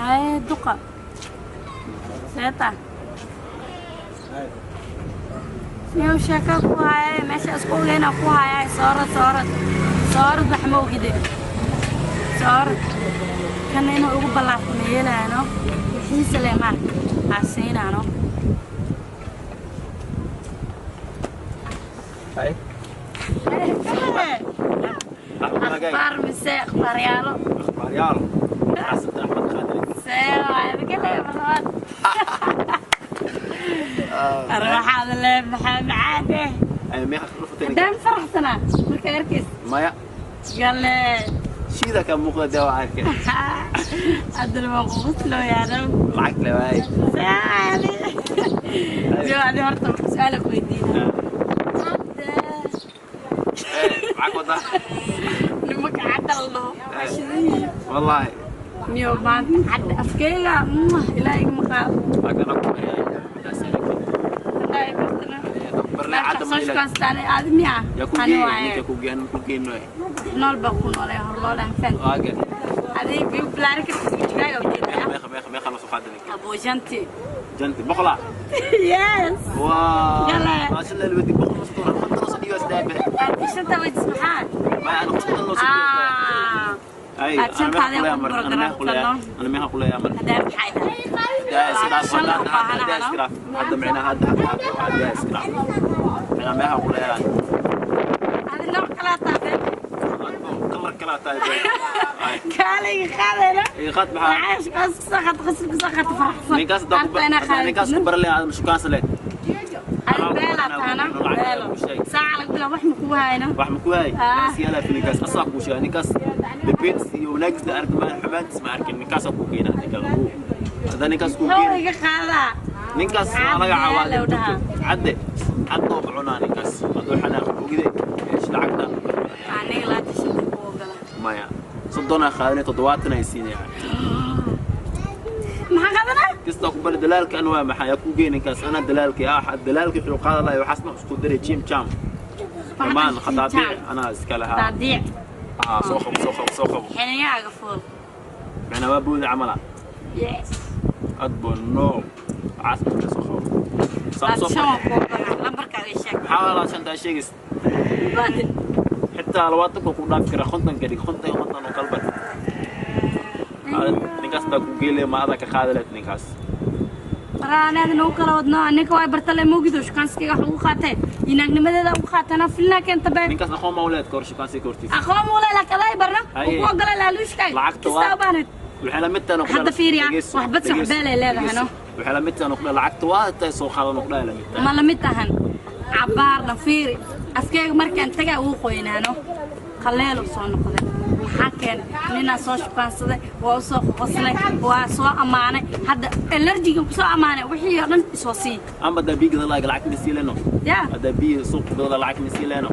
Haye duqa. Seeta. Niyow sheeka ku haya meesha isku ogeyn ku haya soorad soorad soorad wax ma ogide soorad kana inuu ugu ballaarto ma yeelaano wixiisa le maarka aa siinaano. Hay. Akhbaar mise akhbaaryaalo? Akhbaaryaalo. Xasan Axmed Qaadir. See waay makale marlabaad arwaxaada le maxaa macaade. Ay meeqa dhufatay? Haddaan faraxsanaa marka arkays. Maya. Gale. Shiida ka muuqda daawa arkay. Haddana waa ququslooyaano. Lacag le waay. Saali jawaadi horta su-aala ku weydiina hadda. Lacag wada. Nimanka cadda la dhaho waa shidan yihiin. Wallahi. Niyo maanta cadda afkeyga ilaa igama qaado. Lacag ana ku bariyay. Haddaa i bartana. Barnaa cadda ma soo ilaa. shukaansataan aadi miya? Ya ku Ani geey, waaye. Ninka ku geey, ku geeyno. Nool baa ku noolay hor loo dhaanfan. Waa gar. Adiga biyo bilaari kartid wejigaaga ujeedaa. Meeqa meeqa meeqa la soo qaadan ninka? Aboojanti. Janti boqola. Yes. Waa. Yalla. Ma sha Allah wadi boqol soo dolar, konton soo dhiyo isdaabe. Shanta wejis maxaa? Ma ana konton loo soo dhiyo. Ah. Ay, Aad shantaada ku ana meeqa kuleeyaa mar. Haddaa maxay tahay? ده اسكراف. Shan هذا u هذا baahanahay. اسكراف هذا معنا هذا هذا اسكراف معنا ما هو ولا Adi nooc kalaa taatay. كلر كلا تاي. Kaalayga qaadayna. اي خط بها. Lacag shaqaas kusoo qaata qasri kusoo qaata faraxsan. نيكاس Arta inaa دق نيكاس qaadatin. كبر لي هذا مش كان سلت. Adi beelaa taana beelo. Saaca laga bilaabo wax ma kugu hayno. wax ma ku hay آه. siyaala في نيكاس اصلا ku sheegay نيكاس بيتس وناقص ارك ما حمانت ما arkin نيكاس ku keena نيكاس هذا نيكاس ku Muxuu keena. iga qaadaa? ninkaas Cadde laga low dhahaa. cawaado cadde cadde oo cunaa ninkaas adoo xanaaq ogide eesh lacagta. Aniga laata shanta ku ogola. Maya, soddonaa qaadanay, toddobaatan ay siinayaan. Maxaa qaadanaa? Kasta ku bari dalaalka an waa maxaa yaa ku geey ninkaas anaa dalaalkii ah dalaalkii wuxuu qaadan lahay waxaasna isku daray jim jam dhammaan khadaabiic anaa iska lahaa. Daadiic. Ah, soo qabo soo qabo soo qabo. Xiniyaaga fuul. Macnaa waa boodi camala. Yes. Adbo no waxaas marka soo qabo. Laata soo shan qabo. waan ku ogolaa. Lambarkaaga ii sheeg. Maxaa walaa shantaa sheegis? Baadil. Xitaa labaatanka ku dhaafi kara, kontonka dhig, konton iyo konton oo kalban ninkaas baa ku geelaya ma adaa ka qaadi lahayd ninkaas? Waraanaada nagu kala wadno ninka waa bartale moogido shukaansiga wax ugu qaatee inaagnimadeeda ugu qaatana filnaa keenta be. Ninkaas aqoon ma u lehed kahor shukaansi ka hortiisa? Aqoon muu leelaa kaday barna. Haye. Ugu ogola laaluushkaaga. Lacagta Kistaa waa u baahneed. Waxay la mid tahay noqda. Hadda fiiriya, wax badsi wax beelay leedahay, no? Waxay la mid tahay noqda lacagta waa tahay soo qaado noqda la mid tahay. Ma la mid tahan cabaarna fiiri afkeyga markaan tagaa uu qoynaano qaleelu soo noqday maxaa keenay ninaa soo shukaansaday waa u soo qoslay waa soo ammaanay hadda elerjigan kusoo ammaanay wixii oo dhan isoo sii. Amba haddaa biyo gadan lahayd lacag ma sii leno? Ya. Haddaa biyo suuq gadan lahayd lacag ma sii leno?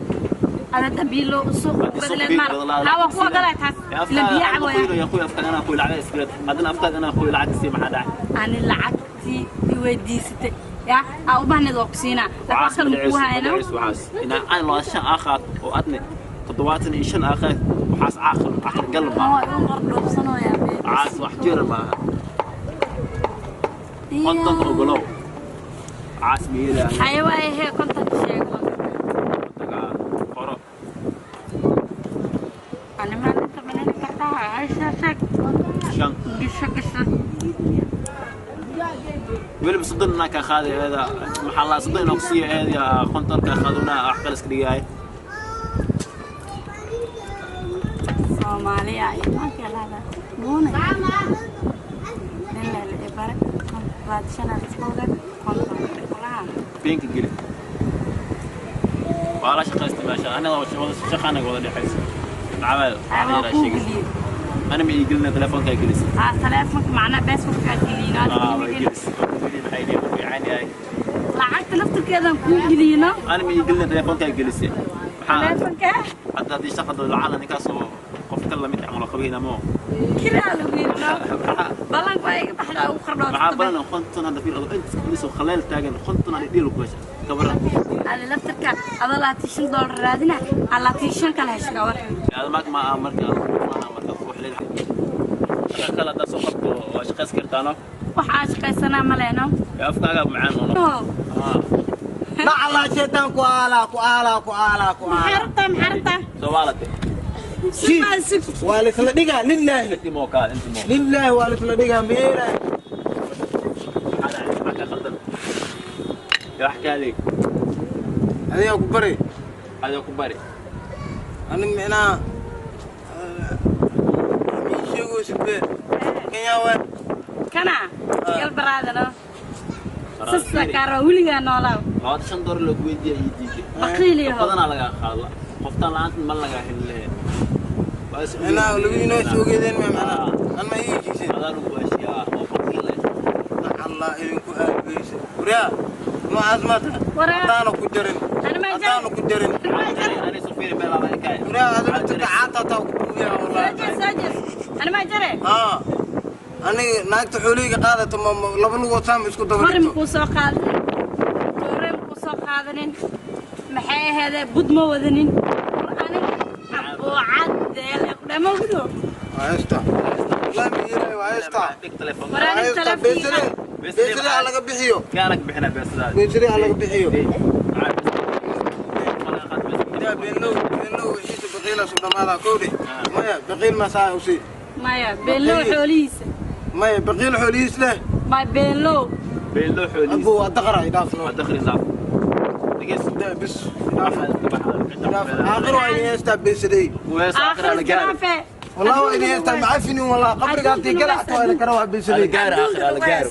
Ada biyo suuq Haddii suuq badaleed biyo maar gadan lahayd haa waa lacag ku ogolaa taas ila biyo caboya. Ya kuy afkaaga anaa kuy lacag iskaleed haddana afkaaga anaa kuy lacag sii maxaa dhacay? Ani lacagtii i weydiisatay ya aa u baahneed waa ku siinaa laakiin wax waxaas kale ma ma kuu dhacayso ma hayno. Dhacayso waxaas inaa aan loo shan aa qaato oo adne toddobaatan iyo shan aa qaad waxaas caaqil caqli gal Ma maaha. waa igu qordhoobsanayaa. Waxaas wax jira maaha, konton ogolow waxaas ma yeelaya. Haye waaye hee kontonka sheego. Kontonka qoro. Ani maalinta manani kartaa haysha sheeg. Shan. Gisho gisho. Weliba soddon inaa kaa qaaday eeda maxaa la soddon inaa kusiiya eeda konton kaa qaadona wax kale iska dhigaay. Soomaaliya iyo maanka lahada muuna nin lele ibare raadshana iskooga konton kulaha. Beenka geli waa la shaqaystay meesha anaga wada shaqa anaga wada dhexaysa macamal. Waa kuu geliyey. Ana ma ii gelina telefoonkaa gelisay. Aa taleefonka macnaa beesfurkaa geliyno. Ah, way gelisay. Geli maxay leeyihiin fiican yahay. Lacagta laftirkeedan kuu geliyno. Ana ma ii gelina telefoonkaa gelisay maxaa Taleefonka. Hadda haddii shaqada lacala ninkaas oo qof ka lamid camal oo qabiina moo. Kiraa lagu yirno ballanka waa iga baxda ugu maxaa qardhoobsata. Balan konton hadda fiir adoo inta iska khaleel taagan konton hadda dhiil ku hesha kabaran. Adi laftirka adoo labaatan shan doolar raadina aa labaatan shan kala hesha gawar. Aad maak ma marka aad marka wax leedahay. Shaqa kale haddaad soo qabto waa shaqays kartaano. Waxaa shaqaysanaa ma lehno. Afkaaga macaan ono. Nacalaa shaytaan ku aalaa ku aalaa ku aalaa ku Maxaa aalaa. rabtaa? Maxaa rabtaa? Soomaalate. Sug. Waa laisla dhigaa lilaahi. Intii moo kaal, intii moo. Lilaahi, waa laisla dhigaa meelaa. Maxaa dhacay? Maxaa ka khaldan? Yaa wax kaaley. Adigaa ku bari. Adiga ku bari. Ani micnaha mii sheegaysid be kenyaa waa. Kana galbaraadano sasa kaaro weligaa noolaaw. $25 lagu weydiiya iyo diiday. Baqiil yahow. Badanaa lagaa qaada. Qoftaan la'aanta ma lagaa heli lahayn. Waa is Micnaha labadiinoo is ogeedeen ma macnaha an ma ii heshiiseen? Adaa lagu heshiiyaa oo baqiil eh. Nacallaa idinku aalgeysa waryaa noocaas ma tahay. Waraa. Haddaana ku jarin. Ani ma jarin. Haddaana ku jarin. Ani soo fiiri meel aan ka. Waryaa adiga tatacaata taa ku buuyaa wallahi. Soo jees, soo jees. Ani ma jare. Haa, aniga naagta xoolihayga qaadata laba lugood saam isku daba Hore dhigto. makuu soo qaadanin, toore makuu soo qaadanin, maxay ahaydee, bud ma wadanin. War aniga abuucadeele kudhama gudo. Waa heesta wallahi ma yeelayo, waa heesta. Dhig telefoon. War Waa aniga heesta. telefoonka. Beesare, beesare ha laga bixiyo. Kaanag bixina beesadaada. Beesare ha laga bixiyo. Yaa beenlow, beenlow wixiisa baqiila su dhamaadaa kowdhe. Maya, baqiil ma saa usii. Maya, beenlow xoolihiisa. Maya, baqiil xoolihiis leh. Ma beenlow. Beelo xoolihiis. Abu waa daqara, idhaaf no. Waa dakhli dhaaf. Dhegeyso. Daa bis idhaaf, idhaaf. Aakhir waa idin heestaa beesadey. Aakhira la gaari. Wallah waa idin heestaa macafinin wallah qabriga haddii galac tahay la kara waa beesadey. Gaar aakhira la gaaro.